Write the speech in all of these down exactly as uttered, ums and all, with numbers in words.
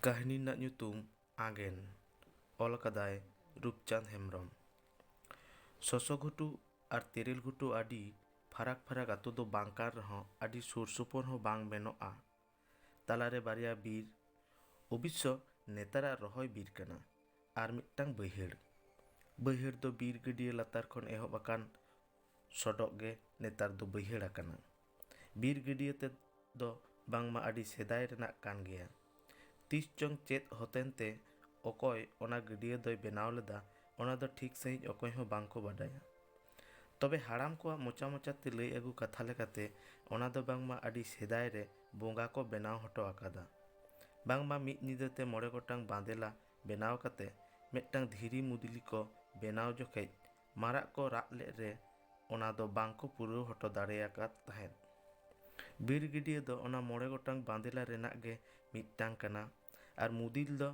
ᱠᱟᱹᱦᱱᱤ ᱨᱮᱱᱟᱜ ᱧᱩᱛᱩᱢ ᱟᱸᱜᱮᱱ᱾ ᱚᱞ ᱟᱠᱟᱫᱟᱭ ᱨᱩᱯᱪᱟᱸᱫᱽ ᱦᱮᱢᱵᱨᱚᱢ᱾ ᱥᱚᱥᱚ ᱜᱷᱩᱴᱩ ᱟᱨ ᱛᱮᱨᱮᱞ ᱜᱷᱩᱴᱩ ᱟᱹᱰᱤ ᱯᱷᱟᱨᱟᱠ ᱯᱷᱟᱨᱟᱠ ᱟᱛᱳ ᱫᱚ ᱵᱟᱝ ᱠᱟᱱ ᱨᱮᱦᱚᱸ ᱟᱹᱰᱤ ᱥᱩᱨ ᱥᱩᱯᱩᱨ ᱦᱚᱸ ᱵᱟᱝ ᱢᱮᱱᱚᱜᱼᱟ᱾ ᱛᱟᱞᱟᱨᱮ ᱵᱟᱨᱭᱟ ᱵᱤᱨ, ᱚᱵᱚᱥᱥᱚ ᱱᱮᱛᱟᱨᱟᱜ ᱨᱚᱦᱚᱭ ᱵᱤᱨ ᱠᱟᱱᱟ, ᱟᱨ ᱢᱤᱫᱴᱟᱝ ᱵᱟᱹᱭᱦᱟᱹᱲ᱾ ᱵᱟᱹᱭᱦᱟᱹᱲ ᱫᱚ ᱵᱤᱨ ᱜᱟᱹᱰᱭᱟᱹ ᱞᱟᱛᱟᱨ ᱠᱷᱚᱱ ᱮᱦᱚᱵ ᱟᱠᱟᱱ ᱥᱚᱰᱚᱜ ᱜᱮ ᱱᱮᱛᱟᱨ ᱫᱚ ᱵᱟᱹᱭᱦᱟᱹᱲ ᱟᱠᱟᱱᱟ᱾ ᱵᱤᱨ ᱜᱟᱹᱰᱭᱟᱹ ᱛᱮᱫ ᱫᱚ ᱵᱟᱝᱢᱟ ᱟᱹᱰᱤ ᱥᱮᱫᱟᱭ ᱨᱮᱱᱟᱜ ᱠᱟᱱ ᱜᱮᱭᱟ᱾ ᱛᱤᱥ ᱪᱚᱝ ᱪᱮᱫ ᱦᱚᱛᱮᱱ ᱛᱮ ᱚᱠᱚᱭ ᱚᱱᱟ ᱜᱟᱹᱰᱭᱟᱹ ᱫᱚᱭ ᱵᱮᱱᱟᱣ ᱞᱮᱫᱟ, ᱚᱱᱟ ᱫᱚ ᱴᱷᱤᱠ ᱥᱟᱺᱦᱤᱡ ᱚᱠᱚᱭ ᱦᱚᱸ ᱵᱟᱝ ᱠᱚ ᱵᱟᱰᱟᱭᱟ᱾ ᱛᱚᱵᱮ ᱦᱟᱲᱟᱢ ᱠᱚᱣᱟᱜ ᱢᱚᱪᱟ ᱢᱚᱪᱟ ᱛᱮ ᱞᱟᱹᱭ ᱟᱹᱜᱩ ᱠᱟᱛᱷᱟ ᱞᱮᱠᱟᱛᱮ, ᱚᱱᱟ ᱫᱚ ᱵᱟᱝᱢᱟ ᱟᱹᱰᱤ ᱥᱮᱫᱟᱭ ᱨᱮ ᱵᱚᱸᱜᱟ ᱠᱚ ᱵᱮᱱᱟᱣ ᱦᱚᱴᱚ ᱟᱠᱟᱫᱟ᱾ ᱵᱟᱝᱢᱟ ᱢᱤᱫ ᱧᱤᱫᱟᱹ ᱛᱮ ᱢᱚᱬᱮ ᱜᱚᱴᱟᱝ ᱵᱟᱸᱫᱮᱞᱟ ᱵᱮᱱᱟᱣ ᱠᱟᱛᱮ ᱢᱤᱫᱴᱟᱝ ᱫᱷᱤᱨᱤ ᱢᱩᱫᱽᱞᱤ ᱠᱚ ᱵᱮᱱᱟᱣ ᱡᱚᱠᱷᱮᱡ ᱢᱟᱨᱟᱜ ᱠᱚ ᱨᱟᱜ ᱞᱮᱫ ᱨᱮ ᱚᱱᱟ ᱫᱚ ᱵᱟᱝ ᱠᱚ ᱯᱩᱨᱟᱹᱣ ᱦᱚᱴᱚ ᱫᱟᱲᱮᱭᱟᱠᱟᱫ ᱛᱟᱦᱮᱸᱫ᱾ ᱵᱤᱨ ᱜᱟᱹᱰᱭᱟᱹ ᱫᱚ ᱚᱱᱟ ᱢᱚᱬᱮ ᱜᱚᱴᱟᱝ ᱵᱟᱸᱫᱮᱞᱟ ᱨᱮᱱᱟᱜ ᱜᱮ ᱢᱤᱫᱴᱟᱝ ᱠᱟᱱᱟ, ᱟᱨ ᱢᱩᱫᱤᱞ ᱫᱚ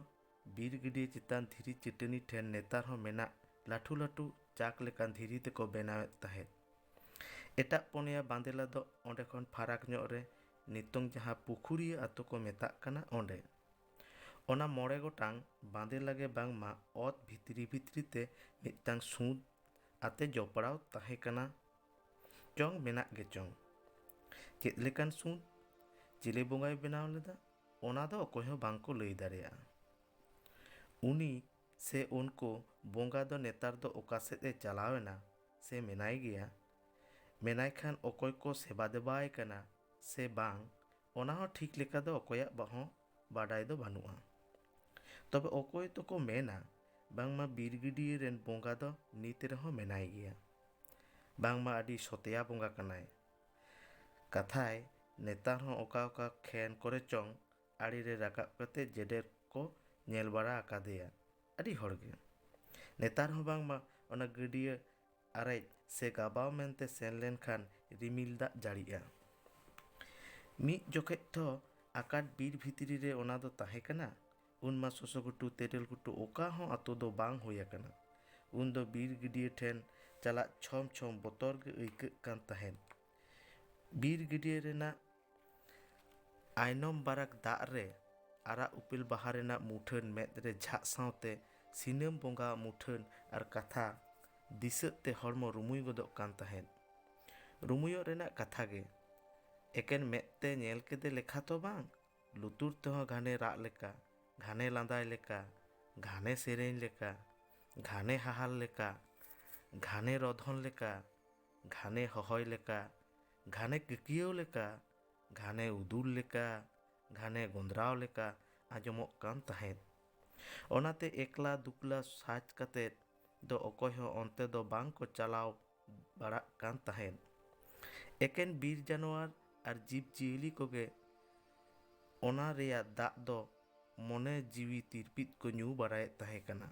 ᱵᱤᱨ ᱜᱟᱹᱰᱭᱟᱹ ᱪᱮᱛᱟᱱ ᱫᱷᱤᱨᱤ ᱪᱟᱹᱴᱟᱹᱱᱤ ᱴᱷᱮᱱ ᱱᱮᱛᱟᱨ ᱦᱚᱸ ᱢᱮᱱᱟᱜ ᱞᱟᱹᱴᱷᱩ ᱞᱟᱹᱴᱷᱩ ᱪᱟᱠ ᱞᱮᱠᱟᱱ ᱫᱷᱤᱨᱤ ᱛᱮᱠᱚ ᱵᱮᱱᱟᱣᱮᱫ ᱛᱟᱦᱮᱸᱫ᱾ ᱮᱴᱟᱜ ᱯᱩᱱᱭᱟ ᱵᱟᱸᱫᱮᱞᱟ ᱫᱚ ᱚᱸᱰᱮ ᱠᱷᱚᱱ ᱯᱷᱟᱨᱟᱠ ᱧᱚᱜ ᱨᱮ, ᱱᱤᱛᱚᱝ ᱡᱟᱦᱟᱸ ᱯᱩᱠᱷᱩᱨᱤᱭᱟᱹ ᱟᱛᱳ ᱠᱚ ᱢᱮᱛᱟᱜ ᱠᱟᱱᱟ, ᱚᱸᱰᱮ᱾ ᱚᱱᱟ ᱢᱚᱬᱮ ᱜᱚᱴᱟᱝ ᱵᱟᱸᱫᱮᱞᱟ ᱜᱮ ᱵᱟᱝᱢᱟ ᱚᱛ ᱵᱷᱤᱛᱨᱤ ᱵᱷᱤᱛᱨᱤ ᱛᱮ ᱢᱤᱫᱴᱟᱝ ᱥᱩᱸᱫ ᱟᱛᱮ ᱡᱚᱯᱲᱟᱣ ᱛᱟᱦᱮᱸ ᱠᱟᱱᱟ ᱪᱚᱝ ᱢᱮᱱᱟᱜ ᱜᱮ ᱪᱚᱝ᱾ ᱪᱮᱫ ᱞᱮᱠᱟᱱ ᱥᱩᱸᱫ, ᱪᱤᱞᱤ ᱵᱚᱸᱜᱟᱭ ᱵᱮᱱᱟᱣ ᱞᱮᱫᱟ, ᱚᱱᱟ ᱫᱚ ᱚᱠᱚᱭ ᱦᱚᱸ ᱵᱟᱝ ᱠᱚ ᱞᱟᱹᱭ ᱫᱟᱲᱮᱭᱟᱜᱼᱟ᱾ ᱩᱱᱤ ᱥᱮ ᱩᱱᱠᱩ ᱵᱚᱸᱜᱟ ᱫᱚ ᱱᱮᱛᱟᱨ ᱫᱚ ᱚᱠᱟ ᱥᱮᱫ ᱮ ᱪᱟᱞᱟᱣ ᱮᱱᱟ ᱥᱮ ᱢᱮᱱᱟᱭ ᱜᱮᱭᱟ? ᱢᱮᱱᱟᱭ ᱠᱷᱟᱱ ᱚᱠᱚᱭ ᱠᱚ ᱥᱮᱵᱟ ᱫᱮᱵᱟᱭ ᱠᱟᱱᱟ ᱥᱮ ᱵᱟᱝ, ᱚᱱᱟ ᱦᱚᱸ ᱴᱷᱤᱠ ᱞᱮᱠᱟ ᱫᱚ ᱚᱠᱚᱭᱟᱜ ᱵᱟ-, ᱦᱚᱸ ᱵᱟᱰᱟᱭ ᱫᱚ ᱵᱟᱹᱱᱩᱜᱼᱟ᱾ ᱛᱚᱵᱮ ᱚᱠᱚᱭ ᱫᱚᱠᱚ ᱢᱮᱱᱟ ᱵᱟᱝᱢᱟ ᱵᱤᱨ ᱜᱟᱹᱰᱭᱟᱹ ᱨᱮᱱ ᱵᱚᱸᱜᱟ ᱫᱚ ᱱᱤᱛ ᱨᱮᱦᱚᱸ ᱢᱮᱱᱟᱭ ᱜᱮᱭᱟ, ᱵᱟᱝᱢᱟ ᱟᱹᱰᱤ ᱥᱚᱛᱮᱭᱟ ᱵᱚᱸᱜᱟ ᱠᱟᱱᱟᱭ᱾ ᱠᱟᱛᱷᱟᱭ ᱱᱮᱛᱟᱨ ᱦᱚᱸ ᱚᱠᱟ ᱚᱠᱟ ᱠᱷᱮᱱ ᱠᱚᱨᱮ ᱪᱚᱝ ᱟᱲᱮ ᱨᱮ ᱨᱟᱠᱟᱵ ᱠᱟᱛᱮ ᱡᱮᱰᱮᱨ ᱠᱚ ᱧᱮᱞ ᱵᱟᱲᱟ ᱟᱠᱟᱫᱮᱭᱟ ᱟᱹᱰᱤ ᱦᱚᱲ ᱜᱮ᱾ ᱱᱮᱛᱟᱨ ᱦᱚᱸ ᱵᱟᱝᱢᱟ ᱚᱱᱟ ᱜᱟᱹᱰᱭᱟᱹ ᱟᱨᱮᱡ ᱥᱮ ᱜᱟᱵᱟᱣ ᱢᱮᱱᱛᱮ ᱥᱮᱱ ᱞᱮᱱᱠᱷᱟᱱ ᱨᱤᱢᱤᱞ ᱫᱟᱜ ᱡᱟᱹᱲᱤᱜᱼᱟ᱾ ᱢᱤᱫ ᱡᱚᱠᱷᱮᱡ ᱛᱷᱚ ᱟᱠᱟᱴ ᱵᱤᱨ ᱵᱷᱤᱛᱨᱤ ᱨᱮ ᱚᱱᱟ ᱫᱚ ᱛᱟᱦᱮᱸ ᱠᱟᱱᱟ᱾ ᱩᱱ ᱢᱟ ᱥᱚᱥᱚ ᱜᱷᱩᱴᱩ, ᱛᱮᱨᱮᱞ ᱜᱷᱩᱴᱩ ᱚᱠᱟ ᱦᱚᱸ ᱟᱛᱳ ᱫᱚ ᱵᱟᱝ ᱦᱩᱭ ᱟᱠᱟᱱᱟ᱾ ᱩᱱ ᱫᱚ ᱵᱤᱨ ᱜᱟᱹᱰᱭᱟᱹ ᱴᱷᱮᱱ ᱪᱟᱞᱟᱜ ᱪᱷᱚᱢ ᱪᱷᱚᱢ ᱵᱚᱛᱚᱨ ᱜᱮ ᱟᱹᱭᱠᱟᱹᱜ ᱠᱟᱱ ᱛᱟᱦᱮᱸᱫ᱾ ᱵᱤᱨ ᱜᱟᱹᱰᱭᱟᱹ ᱨᱮᱱᱟᱜ ᱟᱭᱱᱚᱢ ᱵᱟᱨᱟᱠ ᱫᱟᱜ ᱨᱮ ᱟᱨᱟᱜ ᱩᱯᱮᱞ ᱵᱟᱦᱟ ᱨᱮᱱᱟᱜ ᱢᱩᱴᱷᱟᱹᱱ ᱢᱮᱫ ᱨᱮ ᱡᱷᱟᱜ ᱥᱟᱶᱛᱮ ᱥᱤᱱᱟᱹᱢ ᱵᱚᱸᱜᱟ ᱢᱩᱴᱷᱟᱹᱱ ᱟᱨ ᱠᱟᱛᱷᱟ ᱫᱤᱥᱟᱹᱜ ᱛᱮ ᱦᱚᱲᱢᱚ ᱨᱩᱢᱩᱭ ᱜᱚᱫᱚᱜ ᱠᱟᱱ ᱛᱟᱦᱮᱸᱫ᱾ ᱨᱩᱢᱩᱭᱚᱜ ᱨᱮᱱᱟᱜ ᱠᱟᱛᱷᱟ ᱜᱮ᱾ ᱮᱠᱮᱱ ᱢᱮᱫ ᱛᱮ ᱧᱮᱞ ᱠᱮᱫᱮ ᱞᱮᱠᱷᱟ ᱛᱚ ᱵᱟᱝ, ᱞᱩᱛᱩᱨ ᱛᱮᱦᱚᱸ ᱜᱷᱟᱱᱮ ᱨᱟᱜ ᱞᱮᱠᱟ, ᱜᱷᱟᱱᱮ ᱞᱟᱸᱫᱟᱭ ᱞᱮᱠᱟ, ᱜᱷᱟᱱᱮ ᱥᱮᱨᱮᱧ ᱞᱮᱠᱟ, ᱜᱷᱟᱱᱮ ᱦᱟᱦᱟᱞ ᱞᱮᱠᱟ, ᱜᱷᱟᱱᱮ ᱨᱚᱫᱷᱚᱱ ᱞᱮᱠᱟ, ᱜᱷᱟᱱᱮ ᱦᱚᱦᱚᱭ ᱞᱮᱠᱟ, ᱜᱷᱟᱱᱮ ᱠᱤᱠᱤᱭᱟᱹᱣ ᱞᱮᱠᱟ, ᱜᱷᱟᱱᱮ ᱩᱫᱩᱞ ᱞᱮᱠᱟ, ᱜᱷᱟᱱᱮ ᱜᱚᱸᱫᱽᱨᱟᱣ ᱞᱮᱠᱟ ᱟᱸᱡᱚᱢᱚᱜ ᱠᱟᱱ ᱛᱟᱦᱮᱸᱫ᱾ ᱚᱱᱟᱛᱮ ᱮᱠᱞᱟ ᱫᱩᱠᱞᱟ ᱥᱟᱡᱽ ᱠᱟᱛᱮᱫ ᱫᱚ ᱚᱠᱚᱭ ᱦᱚᱸ ᱚᱱᱛᱮ ᱫᱚ ᱵᱟᱝ ᱠᱚ ᱪᱟᱞᱟᱣ ᱵᱟᱲᱟᱜ ᱠᱟᱱ ᱛᱟᱦᱮᱸᱫ᱾ ᱮᱠᱮᱱ ᱵᱤᱨ ᱡᱟᱱᱣᱟᱨ ᱟᱨ ᱡᱤᱵᱽ ᱡᱤᱭᱟᱹᱞᱤ ᱠᱚᱜᱮ ᱚᱱᱟ ᱨᱮᱭᱟᱜ ᱫᱟᱜ ᱫᱚ ᱢᱚᱱᱮ ᱡᱤᱣᱤ ᱛᱤᱨᱯᱤᱛ ᱠᱚ ᱧᱩ ᱵᱟᱲᱟᱭᱮᱫ ᱛᱟᱦᱮᱸ ᱠᱟᱱᱟ᱾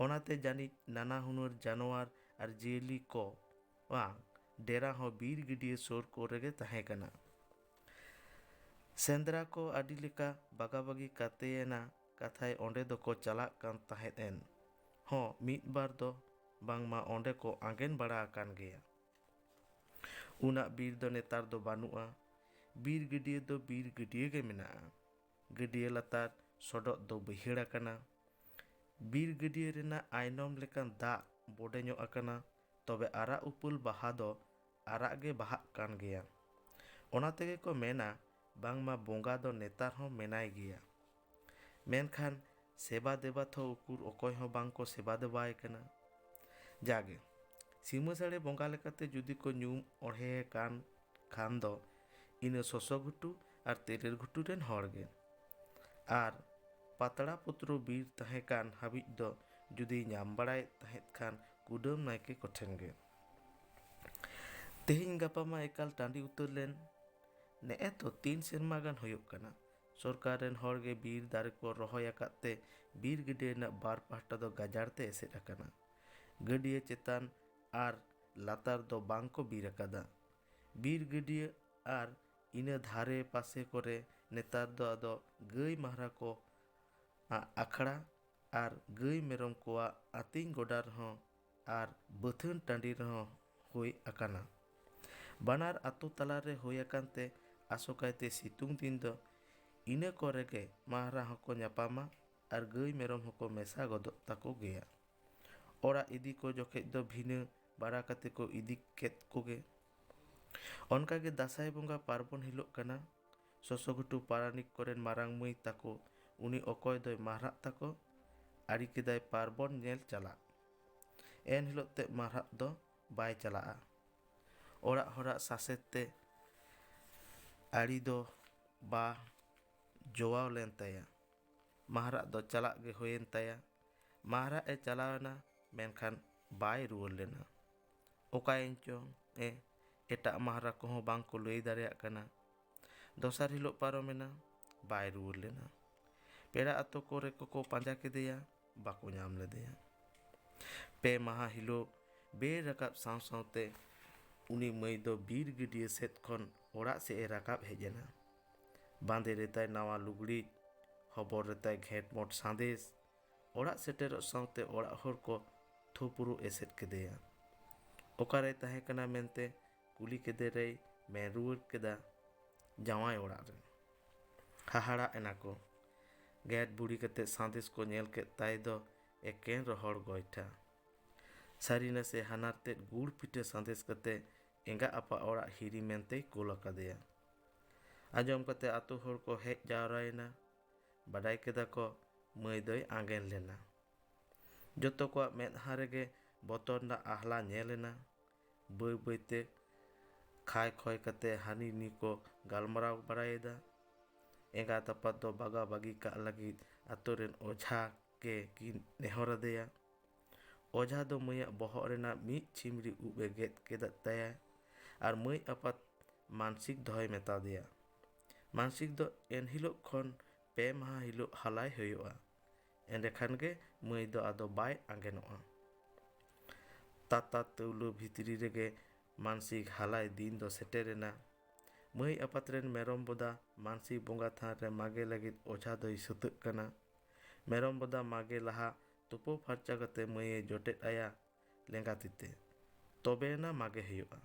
ᱚᱱᱟᱛᱮ ᱡᱟᱹᱱᱤᱡ ᱱᱟᱱᱟ ᱦᱩᱱᱟᱹᱨ ᱡᱟᱱᱣᱟᱨ ᱟᱨ ᱡᱤᱭᱟᱹᱞᱤ ᱠᱚᱣᱟᱜ ᱰᱮᱨᱟ ᱦᱚᱸ ᱵᱤᱨ ᱜᱟᱹᱰᱭᱟᱹ ᱥᱩᱨ ᱠᱚᱨᱮ ᱜᱮ ᱛᱟᱦᱮᱸ ᱠᱟᱱᱟ᱾ ᱥᱮᱸᱫᱽᱨᱟ ᱠᱚ ᱟᱹᱰᱤ ᱞᱮᱠᱟ ᱵᱟᱜᱟᱵᱟᱜᱤ ᱠᱟᱛᱮᱭᱮᱱᱟ ᱠᱟᱛᱷᱟᱭ ᱚᱸᱰᱮ ᱫᱚᱠᱚ ᱪᱟᱞᱟᱜ ᱠᱟᱱ ᱛᱟᱦᱮᱸᱫ ᱮᱱ ᱦᱚᱸ ᱢᱤᱫ ᱵᱟᱨ ᱫᱚ ᱵᱟᱝᱢᱟ ᱚᱸᱰᱮ ᱠᱚ ᱟᱸᱜᱮᱱ ᱵᱟᱲᱟ ᱟᱠᱟᱱ ᱜᱮᱭᱟ᱾ ᱩᱱᱟᱜ ᱵᱤᱨ ᱫᱚ ᱱᱮᱛᱟᱨ ᱫᱚ ᱵᱟᱹᱱᱩᱜᱼᱟ᱾ ᱵᱤᱨ ᱜᱟᱹᱰᱭᱟᱹ ᱫᱚ ᱵᱤᱨ ᱜᱟᱹᱰᱭᱟᱹ ᱜᱮ ᱢᱮᱱᱟᱜᱼᱟ᱾ ᱜᱟᱹᱰᱭᱟᱹ ᱞᱟᱛᱟᱨ ᱥᱚᱰᱚᱜ ᱫᱚ ᱵᱟᱹᱭᱦᱟᱹᱲ ᱟᱠᱟᱱᱟ᱾ ᱵᱤᱨ ᱜᱟᱹᱰᱭᱟᱹ ᱨᱮᱱᱟᱜ ᱟᱭᱱᱚᱢ ᱞᱮᱠᱟᱱ ᱫᱟᱜ ᱵᱚᱰᱮᱧᱚᱜ ᱟᱠᱟᱱᱟ, ᱛᱚᱵᱮ ᱟᱨᱟᱜ ᱩᱯᱟᱹᱞ ᱵᱟᱦᱟ ᱫᱚ ᱟᱨᱟᱜ ᱜᱮ ᱵᱟᱦᱟᱜ ᱠᱟᱱ ᱜᱮᱭᱟ᱾ ᱚᱱᱟ ᱛᱮᱜᱮ ᱠᱚ ᱢᱮᱱᱟ ᱵᱟᱝᱢᱟ ᱵᱚᱸᱜᱟ ᱫᱚ ᱱᱮᱛᱟᱨ ᱦᱚᱸ ᱢᱮᱱᱟᱭ ᱜᱮᱭᱟ᱾ ᱢᱮᱱᱠᱷᱟᱱ ᱥᱮᱵᱟ ᱫᱮᱵᱟ ᱛᱷᱚ ᱩᱠᱩᱨ ᱚᱠᱚᱭ ᱦᱚᱸ ᱵᱟᱝ ᱠᱚ ᱥᱮᱵᱟ ᱫᱮᱵᱟᱭ ᱠᱟᱱᱟ᱾ ᱡᱟᱜᱮ ᱥᱤᱢᱟᱹ ᱥᱟᱹᱲᱮ ᱵᱚᱸᱜᱟ ᱞᱮᱠᱟᱛᱮ ᱡᱩᱫᱤ ᱠᱚ ᱧᱩᱢ ᱚᱲᱦᱮ ᱠᱟᱱ ᱠᱷᱟᱱ ᱫᱚ ᱤᱱᱟᱹ ᱥᱚᱥᱚ ᱜᱷᱩᱴᱩ ᱟᱨ ᱛᱮᱨᱮᱞ ᱜᱷᱩᱴᱩ ᱨᱮᱱ ᱦᱚᱲ ᱜᱮ᱾ ᱟᱨ ᱯᱟᱛᱲᱟ ᱯᱩᱛᱨᱚ ᱵᱤᱨ ᱛᱟᱦᱮᱸ ᱠᱟᱱ ᱦᱟᱹᱵᱤᱡ ᱫᱚ ᱡᱩᱫᱤ ᱧᱟᱢ ᱵᱟᱲᱟᱭᱮᱫ ᱛᱟᱦᱮᱸᱫ ᱠᱷᱟᱱ ᱠᱩᱰᱟᱹᱢ ᱱᱟᱭᱠᱮ ᱠᱚᱴᱷᱮᱱ ᱜᱮ᱾ ᱛᱮᱦᱮᱧ ᱜᱟᱯᱟ ᱢᱟ ᱮᱠᱟᱞ ᱴᱟᱺᱰᱤ ᱩᱛᱟᱹᱨ ᱞᱮᱱ᱾ ᱱᱮᱜᱼᱮ ᱛᱚ ᱛᱤᱱ ᱥᱮᱨᱢᱟ ᱜᱟᱱ ᱦᱩᱭᱩᱜ ᱠᱟᱱᱟ, ᱥᱚᱨᱠᱟᱨ ᱨᱮᱱ ᱦᱚᱲ ᱜᱮ ᱵᱤᱨ ᱫᱟᱨᱮ ᱠᱚ ᱨᱚᱦᱚᱭ ᱟᱠᱟᱫ ᱛᱮ ᱵᱤᱨ ᱜᱟᱹᱰᱭᱟᱹ ᱨᱮᱱᱟᱜ ᱵᱟᱨ ᱯᱟᱦᱴᱟ ᱫᱚ ᱜᱟᱡᱟᱲ ᱛᱮ ᱮᱥᱮᱫ ᱟᱠᱟᱱᱟ᱾ ᱜᱟᱹᱰᱭᱟᱹ ᱪᱮᱛᱟᱱ ᱟᱨ ᱞᱟᱛᱟᱨ ᱫᱚ ᱵᱟᱝ ᱠᱚ ᱵᱤᱨ ᱟᱠᱟᱫᱟ᱾ ᱵᱤᱨ ᱜᱟᱹᱰᱭᱟᱹ ᱟᱨ ᱤᱱᱟᱹ ᱫᱷᱟᱨᱮ ᱯᱟᱥᱮ ᱠᱚᱨᱮ ᱱᱮᱛᱟᱨ ᱫᱚ ᱟᱫᱚ ᱜᱟᱹᱭ ᱢᱟᱦᱨᱟ ᱠᱚ ᱟᱜ ᱟᱠᱷᱲᱟ ᱟᱨ ᱜᱟᱹᱭ ᱢᱮᱨᱚᱢ ᱠᱚᱣᱟᱜ ᱟᱹᱛᱤᱧ ᱜᱚᱰᱟ ᱨᱮᱦᱚᱸ ᱟᱨ ᱵᱟᱹᱛᱷᱟᱹᱱ ᱴᱟᱺᱰᱤ ᱨᱮᱦᱚᱸ ᱦᱩᱭ ᱟᱠᱟᱱᱟ᱾ ᱵᱟᱱᱟᱨ ᱟᱛᱳ ᱛᱟᱞᱟᱨᱮ ᱦᱩᱭ ᱟᱠᱟᱱ ᱛᱮ ᱟᱥᱚᱠᱟᱭᱛᱮ ᱥᱤᱛᱩᱝ ᱫᱤᱱ ᱫᱚ ᱤᱱᱟᱹ ᱠᱚᱨᱮ ᱜᱮ ᱢᱟᱦᱨᱟ ᱦᱚᱸᱠᱚ ᱧᱟᱯᱟᱢᱟ ᱟᱨ ᱜᱟᱹᱭ ᱢᱮᱨᱚᱢ ᱦᱚᱸᱠᱚ ᱢᱮᱥᱟ ᱜᱚᱫᱚᱜ ᱛᱟᱠᱚ ᱜᱮᱭᱟ᱾ ᱚᱲᱟᱜ ᱤᱫᱤ ᱠᱚ ᱡᱚᱠᱷᱮᱡ ᱫᱚ ᱵᱷᱤᱱᱟᱹ ᱵᱟᱲᱟ ᱠᱟᱛᱮ ᱠᱚ ᱤᱫᱤ ᱠᱮᱫ ᱠᱚᱜᱮ᱾ ᱚᱱᱠᱟᱜᱮ ᱫᱟᱸᱥᱟᱭ ᱵᱚᱸᱜᱟ ᱯᱟᱨᱵᱚᱱ ᱦᱤᱞᱳᱜ ᱠᱟᱱᱟ᱾ ᱥᱚᱥᱚ ᱜᱷᱩᱴᱩ ᱯᱟᱨᱟᱱᱤᱠ ᱠᱚᱨᱮᱱ ᱢᱟᱨᱟᱝ ᱢᱟᱹᱭ ᱛᱟᱠᱚ, ᱩᱱᱤ ᱚᱠᱚᱭ ᱫᱚᱭ ᱢᱟᱨᱦᱟᱜ ᱛᱟᱠᱚ, ᱟᱹᱨᱤ ᱠᱮᱫᱟᱭ ᱯᱟᱨᱵᱚᱱ ᱧᱮᱞ ᱪᱟᱞᱟᱜ᱾ ᱮᱱ ᱦᱤᱞᱳᱜ ᱛᱮ ᱢᱟᱨᱦᱟᱜ ᱫᱚ ᱵᱟᱭ ᱪᱟᱞᱟᱜᱼᱟ᱾ ᱚᱲᱟᱜ ᱦᱚᱲᱟᱜ ᱥᱟᱥᱮᱛ ᱛᱮ ᱟᱹᱨᱤ ᱫᱚ ᱵᱟ ᱡᱚᱣᱟᱣ ᱞᱮᱱ ᱛᱟᱭᱟ᱾ ᱢᱟᱦᱨᱟᱜ ᱫᱚ ᱪᱟᱞᱟᱜ ᱜᱮ ᱦᱩᱭᱮᱱ ᱛᱟᱭᱟ᱾ ᱢᱟᱦᱨᱟᱜ ᱮ ᱪᱟᱞᱟᱣ ᱮᱱᱟ, ᱢᱮᱱᱠᱷᱟᱱ ᱵᱟᱭ ᱨᱩᱣᱟᱹᱲ ᱞᱮᱱᱟ᱾ ᱚᱠᱟᱭᱮᱱ ᱪᱚᱝ ᱮ, ᱮᱴᱟᱜ ᱢᱟᱦᱨᱟ ᱠᱚᱦᱚᱸ ᱵᱟᱝ ᱠᱚ ᱞᱟᱹᱭ ᱫᱟᱲᱮᱭᱟᱜ ᱠᱟᱱᱟ᱾ ᱫᱚᱥᱟᱨ ᱦᱤᱞᱳᱜ ᱯᱟᱨᱚᱢᱮᱱᱟ, ᱵᱟᱭ ᱨᱩᱣᱟᱹᱲ ᱞᱮᱱᱟ᱾ ᱯᱮᱲᱟ ᱟᱛᱳ ᱠᱚᱨᱮ ᱠᱚᱠᱚ ᱯᱟᱸᱡᱟ ᱠᱮᱫᱮᱭᱟ, ᱵᱟᱠᱚ ᱧᱟᱢ ᱞᱮᱫᱮᱭᱟ᱾ ᱯᱮ ᱢᱟᱦᱟ ᱦᱤᱞᱳᱜ ᱵᱮᱨ ᱨᱟᱠᱟᱵ ᱥᱟᱶ ᱥᱟᱶᱛᱮ ᱩᱱᱤ ᱢᱟᱹᱭ ᱫᱚ ᱵᱤᱨ ᱜᱟᱹᱰᱭᱟᱹ ᱥᱮᱫ ᱠᱷᱚᱱ ᱚᱲᱟᱜ ᱥᱮᱫ ᱮ ᱨᱟᱠᱟᱵ ᱦᱮᱡ ᱮᱱᱟ᱾ ᱵᱟᱸᱫᱮ ᱨᱮᱛᱟᱭ ᱱᱟᱣᱟ ᱞᱩᱜᱽᱲᱤᱡ, ᱦᱚᱵᱚᱨ ᱨᱮᱛᱟᱭ ᱜᱷᱮᱸᱴ ᱢᱚᱴ ᱥᱟᱸᱫᱮᱥ᱾ ᱚᱲᱟᱜ ᱥᱮᱴᱮᱨᱚᱜ ᱥᱟᱶᱛᱮ ᱚᱲᱟᱜ ᱦᱚᱲ ᱠᱚ ᱛᱷᱩᱯᱩᱨᱩ ᱮᱥᱮᱫ ᱠᱮᱫᱮᱭᱟ᱾ ᱚᱠᱟᱨᱮᱭ ᱛᱟᱦᱮᱸ ᱠᱟᱱᱟ ᱢᱮᱱᱛᱮ ᱠᱩᱞᱤ ᱠᱮᱫᱮ ᱨᱮᱭ ᱢᱮᱱ ᱨᱩᱣᱟᱹᱲ ᱠᱮᱫᱟ, "ᱡᱟᱶᱟᱭ ᱚᱲᱟᱜ ᱨᱮ᱾" ᱦᱟᱦᱟᱲᱟᱜ ᱮᱱᱟ ᱠᱚ᱾ ᱜᱮᱫ ᱵᱩᱲᱤ ᱠᱟᱛᱮ ᱥᱟᱸᱫᱮᱥ ᱠᱚ ᱧᱮᱞ ᱠᱮᱫ ᱛᱟᱭ ᱫᱚ ᱮᱠᱮᱱ ᱨᱚᱦᱚᱲ ᱜᱚᱭᱴᱷᱟ᱾ ᱥᱟᱹᱨᱤ ᱱᱟᱥᱮ ᱦᱟᱱᱟᱨ ᱛᱮᱫ ᱜᱩᱲ ᱯᱤᱴᱷᱟᱹ ᱥᱟᱸᱫᱮᱥ ᱠᱟᱛᱮ ᱮᱸᱜᱟ ᱟᱯᱟ ᱚᱲᱟᱜ ᱦᱤᱨᱤ ᱢᱮᱱᱛᱮᱭ ᱠᱩᱞ ᱟᱠᱟᱫᱮᱭᱟ᱾ ᱟᱸᱡᱚᱢ ᱠᱟᱛᱮ ᱟᱛᱳ ᱦᱚᱲ ᱠᱚ ᱦᱮᱡ ᱡᱟᱣᱨᱟᱭᱮᱱᱟ᱾ ᱵᱟᱰᱟᱭ ᱠᱮᱫᱟ ᱠᱚ ᱢᱟᱹᱭ ᱫᱚᱭ ᱟᱸᱜᱮᱱ ᱞᱮᱱᱟ᱾ ᱡᱚᱛᱚ ᱠᱚᱣᱟᱜ ᱢᱮᱫᱦᱟ ᱨᱮᱜᱮ ᱵᱚᱛᱚᱨ ᱨᱮᱱᱟᱜ ᱟᱦᱞᱟ ᱧᱮᱞ ᱮᱱᱟ᱾ ᱵᱟᱹᱭ ᱵᱟᱹᱭᱛᱮ ᱠᱷᱟᱭ ᱠᱷᱚᱭ ᱠᱟᱛᱮ ᱦᱟᱹᱱᱤ ᱱᱤ ᱠᱚ ᱜᱟᱞᱢᱟᱨᱟᱣ ᱵᱟᱲᱟᱭᱮᱫᱟ᱾ ᱮᱸᱜᱟᱛ ᱟᱯᱟᱛ ᱫᱚ ᱵᱟᱜᱟ ᱵᱟᱹᱜᱤ ᱠᱟᱜ ᱞᱟᱹᱜᱤᱫ ᱟᱛᱳ ᱨᱮᱱ ᱚᱡᱷᱟ ᱜᱮ ᱠᱤᱱ ᱱᱮᱦᱚᱨ ᱟᱫᱮᱭᱟ᱾ ᱚᱡᱷᱟ ᱫᱚ ᱢᱟᱹᱭᱟᱜ ᱵᱚᱦᱚᱜ ᱨᱮᱱᱟᱜ ᱢᱤᱫ ᱪᱷᱤᱢᱲᱤ ᱩᱵ ᱮ ᱜᱮᱫ ᱠᱮᱫ ᱛᱟᱭᱟ ᱟᱨ ᱢᱟᱹᱭ ᱟᱯᱟᱛ ᱢᱟᱱᱥᱤᱠ ᱫᱚᱦᱚᱭ ᱢᱮᱛᱟ ᱫᱮᱭᱟ᱾ ᱢᱟᱱᱥᱤᱠ ᱫᱚ ᱮᱱᱦᱤᱞᱳᱜ ᱠᱷᱚᱱ ᱯᱮ ᱢᱟᱦᱟ ᱦᱤᱞᱳᱜ ᱦᱟᱞᱟᱭ ᱦᱩᱭᱩᱜᱼᱟ᱾ ᱮᱸᱰᱮᱠᱷᱟᱱ ᱜᱮ ᱢᱟᱹᱭ ᱫᱚ ᱟᱫᱚ ᱵᱟᱭ ᱟᱸᱜᱮᱱᱚᱜᱼᱟ᱾ ᱛᱟᱛᱟ ᱛᱟᱹᱣᱞᱟᱹ ᱵᱷᱤᱛᱨᱤ ᱨᱮᱜᱮ ᱢᱟᱱᱥᱤᱠ ᱦᱟᱞᱟᱭ ᱫᱤᱱ ᱫᱚ ᱥᱮᱴᱮᱨᱮᱱᱟ᱾ ᱢᱟᱹᱭ ᱟᱯᱟᱛ ᱨᱮᱱ ᱢᱮᱨᱚᱢ ᱵᱚᱫᱟ ᱢᱟᱱᱥᱤᱠ ᱵᱚᱸᱜᱟ ᱛᱷᱟᱱ ᱨᱮ ᱢᱟᱜᱮ ᱞᱟᱹᱜᱤᱫ ᱚᱡᱷᱟ ᱫᱚᱭ ᱥᱟᱹᱛᱟᱹᱜ ᱠᱟᱱᱟ᱾ ᱢᱮᱨᱚᱢ ᱵᱚᱫᱟ ᱢᱟᱜᱮ ᱞᱟᱦᱟ ᱛᱩᱯᱩ ᱯᱷᱟᱨᱪᱟ ᱠᱟᱛᱮ ᱢᱟᱹᱭᱮ ᱡᱚᱴᱮᱫ ᱟᱭᱟ ᱞᱮᱸᱜᱟ ᱛᱤᱛᱮ᱾ ᱛᱚᱵᱮᱭᱮᱱᱟ ᱢᱟᱜᱮ ᱦᱩᱭᱩᱜᱼᱟ᱾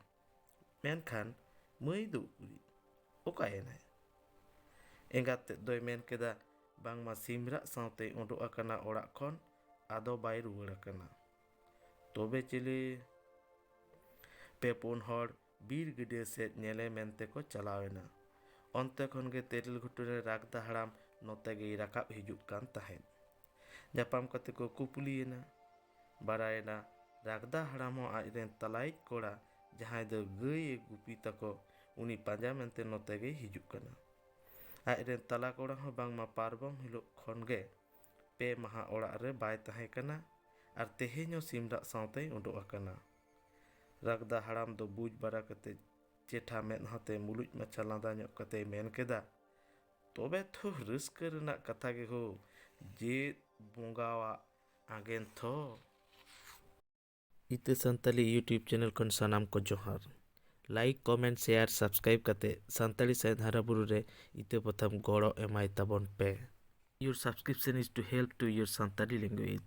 ᱢᱮᱱᱠᱷᱟᱱ ᱢᱟᱹᱭ ᱫᱚ ᱩᱠᱩᱨᱤᱡ? ᱚᱠᱟᱭᱮᱱᱟᱭ? ᱮᱸᱜᱟᱛ ᱛᱮᱫ ᱫᱚᱭ ᱢᱮᱱ ᱠᱮᱫᱟ, ᱵᱟᱝᱢᱟ ᱥᱤᱢᱨᱟᱜ ᱥᱟᱶᱛᱮᱭ ᱩᱰᱩᱠ ᱟᱠᱟᱱᱟ ᱚᱲᱟᱜ ᱠᱷᱚᱱ, ᱟᱫᱚ ᱵᱟᱭ ᱨᱩᱣᱟᱹᱲ ᱟᱠᱟᱱᱟ᱾ ᱛᱚᱵᱮ ᱪᱤᱞᱤ? ᱯᱮ ᱯᱩᱱ ᱦᱚᱲ ᱵᱤᱨ ᱜᱟᱹᱰᱭᱟᱹ ᱥᱮᱫ ᱧᱮᱞᱮ ᱢᱮᱱᱛᱮ ᱠᱚ ᱪᱟᱞᱟᱣ ᱮᱱᱟ᱾ ᱚᱱᱛᱮ ᱠᱷᱚᱱ ᱜᱮ ᱛᱮᱨᱮᱞ ᱜᱷᱩᱴᱩ ᱨᱮ ᱨᱟᱜᱽᱫᱟ ᱦᱟᱲᱟᱢ ᱱᱚᱛᱮ ᱜᱮᱭ ᱨᱟᱠᱟᱵ ᱦᱤᱡᱩᱜ ᱠᱟᱱ ᱛᱟᱦᱮᱸᱫ᱾ ᱧᱟᱯᱟᱢ ᱠᱟᱛᱮ ᱠᱚ ᱠᱩᱯᱞᱤᱭᱮᱱᱟ᱾ ᱵᱟᱲᱟᱭᱮᱱᱟ, ᱨᱟᱜᱽᱫᱟ ᱦᱟᱲᱟᱢ ᱦᱚᱸ ᱟᱡᱨᱮᱱ ᱛᱟᱞᱟᱭᱤᱡ ᱠᱚᱲᱟ, ᱡᱟᱦᱟᱸᱭ ᱫᱚ ᱜᱟᱹᱭ ᱮ ᱜᱩᱯᱤ ᱛᱟᱠᱚ, ᱩᱱᱤ ᱯᱟᱸᱡᱟ ᱢᱮᱱᱛᱮ ᱱᱚᱛᱮ ᱜᱮᱭ ᱦᱤᱡᱩᱜ ᱠᱟᱱᱟ᱾ ᱟᱡᱨᱮᱱ ᱛᱟᱞᱟ ᱠᱚᱲᱟ ᱦᱚᱸ ᱵᱟᱝᱢᱟ ᱯᱟᱨᱵᱚᱢ ᱦᱤᱞᱳᱜ ᱠᱷᱚᱱ ᱜᱮ ᱯᱮ ᱢᱟᱦᱟ ᱚᱲᱟᱜ ᱨᱮ ᱵᱟᱭ ᱛᱟᱦᱮᱸ ᱠᱟᱱᱟ ᱟᱨ ᱛᱮᱦᱮᱧ ᱦᱚᱸ ᱥᱤᱢᱨᱟᱜ ᱥᱟᱶᱛᱮᱭ ᱩᱰᱩᱠ ᱟᱠᱟᱱᱟ᱾ ᱨᱟᱜᱽᱫᱟ ᱦᱟᱲᱟᱢ ᱫᱚ ᱵᱩᱡᱽ ᱵᱟᱲᱟ ᱠᱟᱛᱮ ᱪᱮᱴᱷᱟ ᱢᱮᱫᱦᱟ ᱛᱮ ᱢᱩᱞᱩᱡ ᱢᱟᱪᱷᱟ ᱞᱟᱸᱫᱟ ᱧᱚᱜ ᱠᱟᱛᱮᱭ ᱢᱮᱱ ᱠᱮᱫᱟ, ᱛᱚᱵᱮ ᱛᱷᱚ ᱨᱟᱹᱥᱠᱟᱹ ᱨᱮᱱᱟᱜ ᱠᱟᱛᱷᱟ ᱜᱮ ᱦᱳ, ᱡᱮ ᱵᱚᱸᱜᱟᱣᱟᱜ ᱟᱸᱜᱮᱱ ᱛᱷᱚ᱾ ᱤᱛᱟᱹ ᱥᱟᱱᱛᱟᱞᱤ YouTube ᱪᱮᱱᱮᱞ ᱠᱷᱚᱱ ᱥᱟᱱᱟᱢ ᱠᱚ ᱡᱚᱦᱟᱨ᱾ ᱞᱟᱭᱤᱠ, ᱠᱚᱢᱮᱱᱴ, ᱥᱮᱭᱟᱨ, ᱥᱟᱵᱥᱠᱨᱟᱭᱤᱵ ᱠᱟᱛᱮ ᱥᱟᱱᱛᱟᱲᱤ ᱥᱟᱶᱦᱮᱫ ᱦᱟᱨᱟ ᱵᱩᱨᱩ ᱨᱮ ᱤᱛᱟᱹ ᱯᱟᱛᱷᱟᱢ ᱜᱚᱲᱚ ᱮᱢᱟᱭ ᱛᱟᱵᱚᱱ ᱯᱮ᱾ Your subscription is to help to your Santali language.